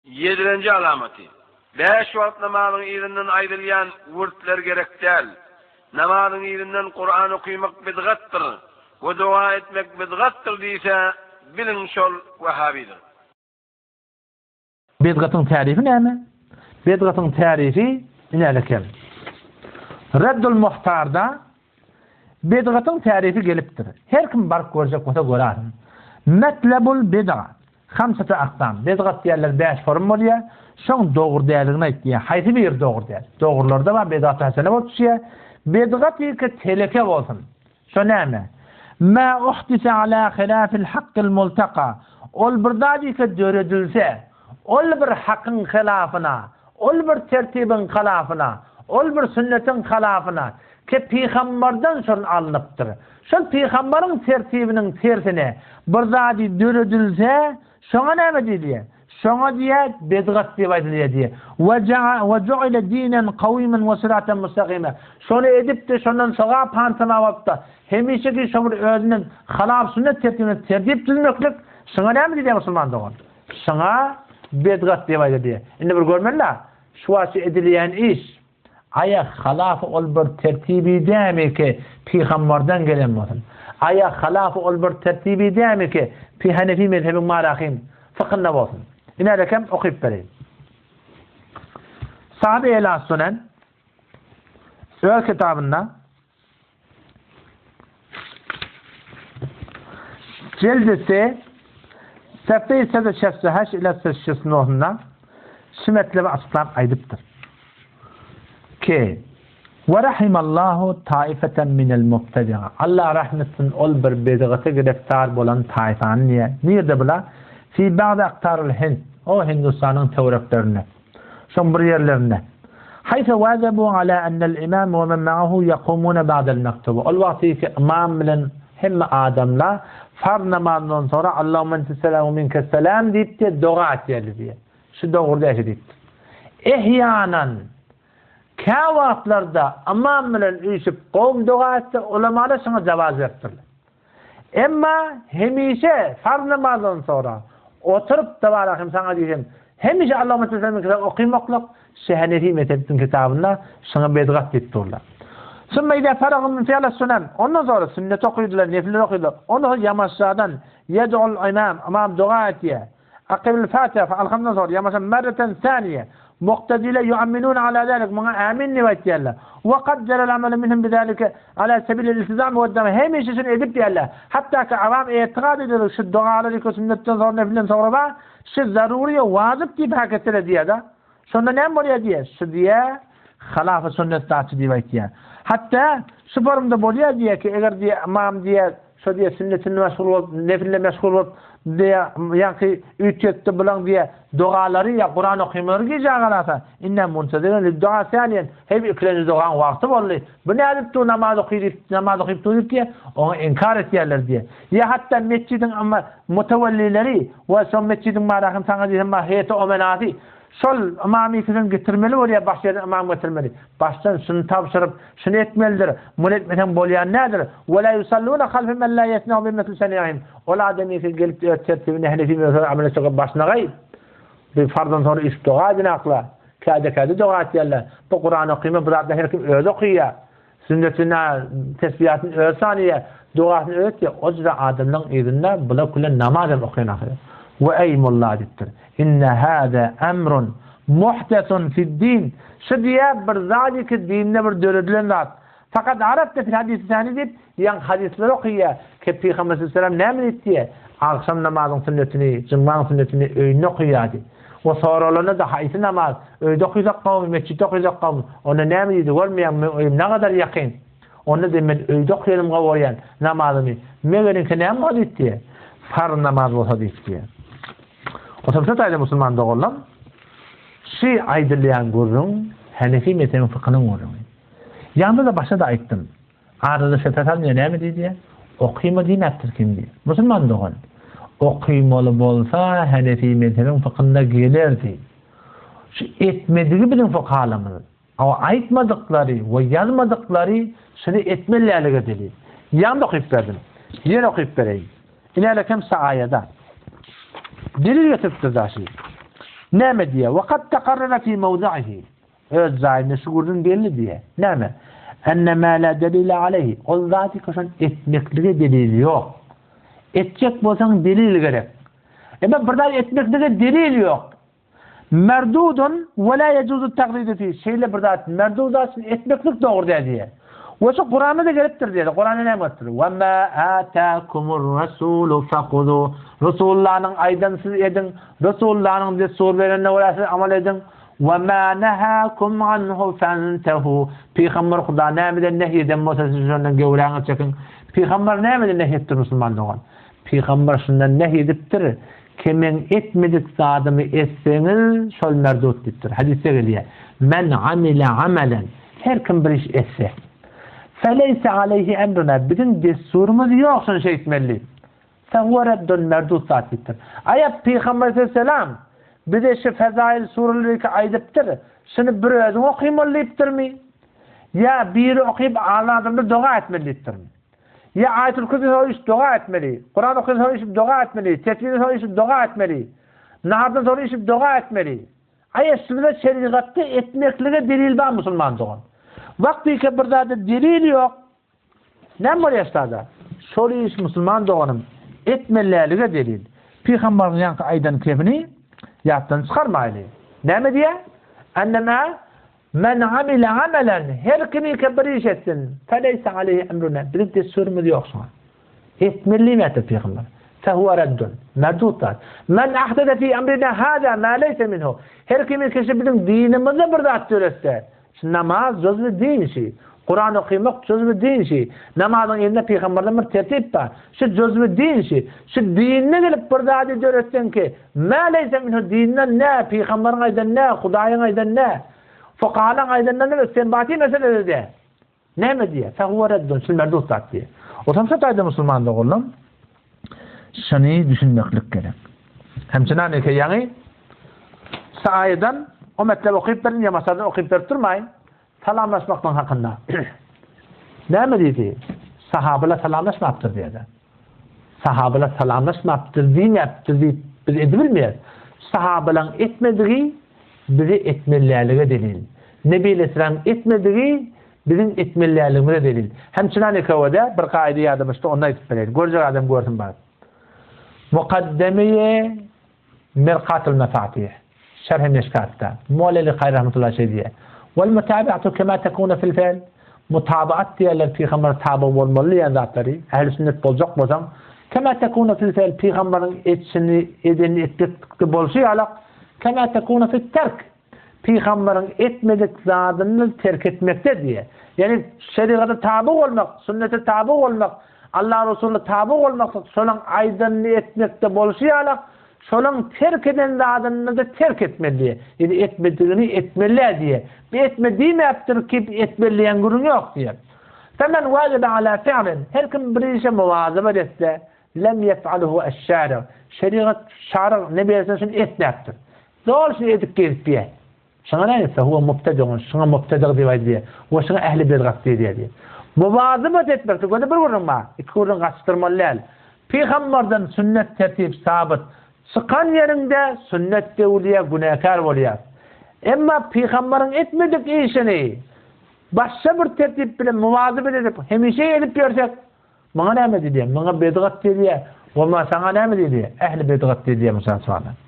Ýedilenji alamaty, Bäş wagt namazyň yzyndan aýdylýan wurtler gerek däl. Namazyň yzyndan Kuran okymak bidgatdyr we doga etmek bidgatdyr diýse, biliň şol wahhabydyr. Bidgatyň tärifi näme? Bidgatyň tärifi inälekem. Reddul Muhtarda Bidgatyň tärifi gelipdir. Her kim baryp görjek bolsa göraryn. Metlebul bid'a, hamsatu aksam. Bidgat diýenler bäş forum bolýar. Şoň dogry däldigini aýtýar. Haýsy biri dogry däl? Dogrularda bar, bidgat hasene bolup düşýär. Bidgat ilki teleke bolsun. Şo näme? Mä uhdise ala hilafil hakkil multaka. Ol bir zat ilki döredilse, ol bir hakyň hilafyna, Ol bir tertibiň halafyna, ol bir sünnetiň halafyna, ki pygambardan şol alnypdyr. Şol pygambaryň tertibiniň tersine bir zady döredilse, şoňa näme diýilýär? Şoňa diýýär, bedgat diýip aýdylýar diýýär. We we ju'ile dinen kawimen we syratan mustaqima. Şony edip-de, şondan sogap hantama bolup-da, hemişeki şo bir özünden halaf sünnet tertibine tertip düzmeklik, şoňa näme diýilýär musulman dogan? Şuňa bedgat diýip aýdylýar. Indi bir görmeli-dä, şu wagtça edilýän iş, aýa halafy ol bir tertibi dämiki pygambardan gelen bolsun. Aýa halafy ol bir tertibi dämiki pi hanefi mezhebiň marahym fykynda bolsun. Inälekem okyp bereýin. Sahabe Ela Sunen öz kitabynda Jildi se, sefeyi sede şestü heş ile şestü nohunda şu metlebi açyklap aýdypdyr. Ki, Ve rahimallahu taifeten minel mubtedi'a. Allah rahm etsin ol bir bedgata gireftar bolan taifany diýe. Nirde bula? Fi ba'd aktarul Hind. O Hindistanyň töwereklerinde. Şoň bir ýerlerinde. Haýsa wazabu ala ennel imam we men ma'ahu yakumuna ba'del mektuba. Ol wagtyky ymam bilen hemme adamlar farz namazyndan soňra Allahumma entes selam we minkes selam diýip diýe doga etýärdi diýe. Şu dogry däl diýipdir. Ehýanan kä wagtlarda ymam bilen üýşüp gowum doga etse ulamalar şuňa jawaz beripdirler. Emma hemişe farz namazdan soňra oturyp Tabarahym saňa diýsem, hemişe Allahümme salli kitap okymaklyk şu Hanefi mezhebiniň kitabynda şuňa bedgat diýip durlar. Summa iza faragu min fi'li sunan. Ondan soňra sünnet okydylar, nefiller okydylar. Ondan soňra ýamaşjadan yed'ul imam, ymam doga etýär. Akybil Fatiha fe alhamdan soňra ýa-bolmasa merreten saniýe. Mu'tezile yu'amminune ala zalik muňa ämin diýip aýtýarlar. Wa kad jerel amelu minhum bizalike ala sebilil iltizam we dawam hemişe şuny edip diýerler. Hatda ki awam etikat eder şu dogalary ki sünnetden soňra nefilden soňra bar şu zarury we wajyp diýip häketler edýär-de. Şonda näme bolýar diýýär? Şu diýýär halafy sünnet zatçy diýip aýtýar. Hatda şu forumda bolýar diýýär ki eger diýýär ymam diýýär Şo diýýär, sünnetinde meşgul bolup, nefilde meşgul bolup, diýýär, ýaňky üýtgetdi bulaň diýýär, dogalary ýa Kuran okymalary gijä galasa, inne muntazirin lid-dua saniýen, heý ikilenji dogaň wagty boldy, bu nädip dur namaz oky diýip, namaz okyp dur diýip diýýär, oňa inkar etýärler diýýär. Ýa hatda metjidiň mutewellileri we şo metjidiň barahym saňa diýsem bar heýeti omenasy, Şol ymamy ikisini getirmeli bolýar, baş ýerden ymam getirmeli. Başdan şuny tabşyryp, şuny etmelidir, muny etmeseň bolýan nädir? Ve la yusalluna halfe men la yesna'u bi misli seni'ihim. Ol adam iki gelip öz tertibine Hanefi mezhebine amel etjek başyna gaý. Bir farzdan soňra üç doga edinaklar. Käde-käde doga etýärler. Bu Kuran okyma bu zatlar her kim özi okyýar. Sünnetini, tesbihatyny özi sanaýar, dogasyny özi etýär. O jüre adamlaryň yzynda bular bilen namaz hem okaýan ahyry. We eý molla diýipdir. Inne hâzâ emrun muhdesun fid-din. Şu diýýär bir zady ki dinde bir döredilen zat. Fakat arafte fil hadisi sani diýip, ýaňky hadyslary okaýar ki Pygamber sallallahu aleyhi ve sellem näme diýip diýýär? Agşam namazyň sünnetini, jumgaň sünnetini öýünde okaýardy. We soralanda-da haýsy namaz, öýde okysak gowumy, metjitde okysak gowumy? Onda näme diýdi, görmeýäňmi, meň öýüm nagadar ýakyn. Onda diýdi, men öýde okaýanym gowy görýän, namazymy. Megeriňki näme bolsa diýip diýýär. Farz namaz bolsa diýip diýýär. Otam şo taýda musulman doganlar, şy aýdylýan gürrüň Hanefi mezhebiň fykynyň gürrüňi. Ýaňda-da başda-da aýtdym. Arada şübhe salynýar, näme diýdi? Okyma diýmäpdir kim diýdi. Musulman dogan, okymaly bolsa Hanefi mezhebiň fykynda gelerdi. Şu etmedigi biziň fukahalarymyz. A aýtmadyklary we ýazmadyklary şuny etmeli dälige delil. Ýaňda okyp berdim. Ýene okyp bereýin. Inälekem Saaýada. Delil getiripdir daşy. Näme diýýär? Wa kad takarrara fi mawdi'ihi. Öz jaýynda şu gürrüň geldi diýýär. Näme? Enne ma la delile aleýhi. Ol zady köşen etmeklige delil ýok. Etjek bolsaň delil gerek. Emma bir zat etmeklige delil ýok. Merdudun we la yejuzu tagridu fi. Şeýle bir zat merdud zat üçin etmeklik dogry däl diýýär. We şu Kuranda-da gelipdir diýýär. Kuranda näme gelipdir? Wa ma atakumur rasulu fahuzu. Resulullanyň aýdanyny siz ediň. Resulullanyň dessur berenine görä siz amal ediň. Wa ma nahakum anhu fantahu. Pygamber Huda nämeden nehy eden bolsa siz şondan göwräňizi çekiň. Pygamber nämeden nehy edipdir musulman dogan? Pygamber şundan nehy edipdir, Ki meň etmedik zadymy etseňiz şol merdut diýipdir. Hadysda gelýär. Men amile amelen. Her kim bir iş etse. Feleýse aleýhi emruna. Biziň dessurymyz ýok şony şeýtmeli diýip. Fehuwe reddun merdut zat diýipdir. Aýa Pygamber aleyhisselam bize şu fezail surelerikä aýdypdyr. Şuny bir özüň okymaly diýipdirmi? Ýa biri okyp galan adamlar doga etmeli diýipdirmi? Ýa Aýatul Kürsi soň içip doga etmeli. Kuran okyp soň içip doga etmeli. Tesbihden soň içip doga etmeli. Nahardan soň içip doga etmeli. Aýa şuny şerigatda etmeklige delil bar musulman dogan. Wagtyka bir zada delil ýok. Näme bolýar ştada? Şol iş musulman doganym etmelilige delil. Pygambaryň ýaňky aýdan kebini ýatdan çykarmaýly. Näme diýýär? Ennema men amile amelen her kim ike bir iş etsin, feleýse aleýhi emruna biziň dessurymyz ýok şuňa. Etmeli diýmäpdir pygamber. Fehuwe reddun. Merdut zat. Men ahdese fi emrina hada ma leýse minhu. Her kim ike şu biziň dinimizde bir zat döretse, Şu namaz juzwy din işi. Kuran okymak juzwy din işi. Namazyň elinde pygamberden bir tertip bar. Şu juzwy din işi. Şu dinde gelip bir zady döretseň ki, mä leýse minhu dinden nä, pygamberiň aýdany nä, Hudaýyň aýdany nä, fukahalaryň aýdanyndan nä, istinbaty meselede dä. Näme diýýär? Fehuwe reddun, şul merdut zat diýýär. Otam şu taýda musulman doganlarym şuny düşünmeklik gerek. Hemçinan eke ýaňy saýydan o metlep okyp berin ýa masadan okyp berip durmaýyn. Salamlaşmaklygyň hakynda. Näme diýdi? Sahabalar salamlaşmapdyr diýdi. Sahabalar salamlaşmapdyr diýmäpdir diýip biz edibilmeýäris. Sahabalaryň etmedigi bize etmelilälige delil. Nebi aleyhisselamyň etmedigi biziň etmeliläligimize delil. Hemçinan ekewede bir kaýda ýadymyşda onda aýdyp bereýin. Görjek adam görsün baryp. Mukaddemeýe Mirkatul Mefatih, Şerh-i Mişkatda, Moleli Kaýy rahmetullahi şeý diýýär, Wal mutabi'atu kema tekunu fil fi'l, Mutabaat diýýärler pygambere taby bolmaly diýen zatlary, ähli sünnet boljak bolsaň, kema tekunu fil fi'l, pygamberiň etişini, edenini etmekde bolşy ýalak, kema tekunu fit terk, Pygamberiň etmedik zadyny terk etmekde diýýär. Ýagny şerigata taby bolmak, sünnete taby bolmak, Allah Resulyna taby bolmaklyk şolaň aýdanyny etmekde bolşy ýalak, şolaň terk eden zadyny-da terk etmeli diýýär. Ýagny etmedigini etmeli-dä diýýär. Bir etme diýmäpdir ki, etmeli diýen gürrüň ýok diýýär. Femen wajebe ala fi'lin, her kim bir işe muwazabat etse, lem yef'alhu eş-şari', şerigat, şaryg, ne berse şuny etmäpdir. Doly şuny edip gezip diýýär. Şuňa näme diýse, huwa mubtedigun, şuňa mubtedig diýip aýdylýar. We şuňa ähli bidgat diýilýär diýýär. Muwazabat etmekde göni bir gürrüň bar. Iki gürrüň gatyşdyrmaly däl. Pygamberden sünnet tertip sabyt çykan ýeriňde sünnet döwülýär, günäkär bolýar. Emma pygamberiň etmedik işini başga bir tertip bilen muwazabat edip hemişe edip ýörsek, Muňa näme diýilýär? Muňa bidgat diýilýär. Wama saňa näme diýilýär? Ähli bidgat diýilýär mysal üçin.